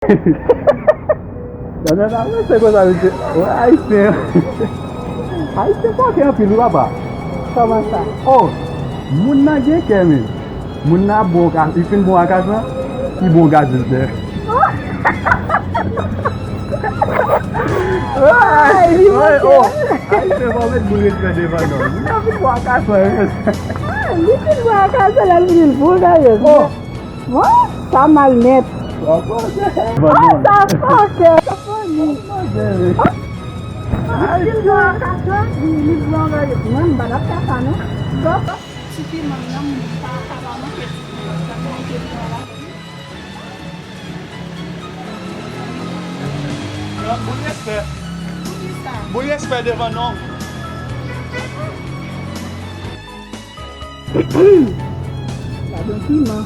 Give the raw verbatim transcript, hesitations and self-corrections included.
Nan, nan, nan, se konsa, mesye. Wè, Ayisyen. Ayisyen fòkè anpil, wi, papa. Kòman sa? Oh, moun nan gen kè, men. Moun nan bon, li fin bon ak ajan, li bon gaz, mesye. Ay, li manke. Ayisyen pa met moun respè devan non. Moun nan fin bon ak ajan, wi. Ah, li fin bon ak ajan, la, li vin bon gaz. Oh. Bon, sa mal nèt. Ah, sa fòkè. Sa fòkè. Li bon ak ajan, li, li bon gaz. Mwen, m pa t ap fè sa, non. Ti piman nan, m pa ka pa manke ti piman. Sa k manke piman la. Bon respè. Bon respè devan non. Gade yon piman.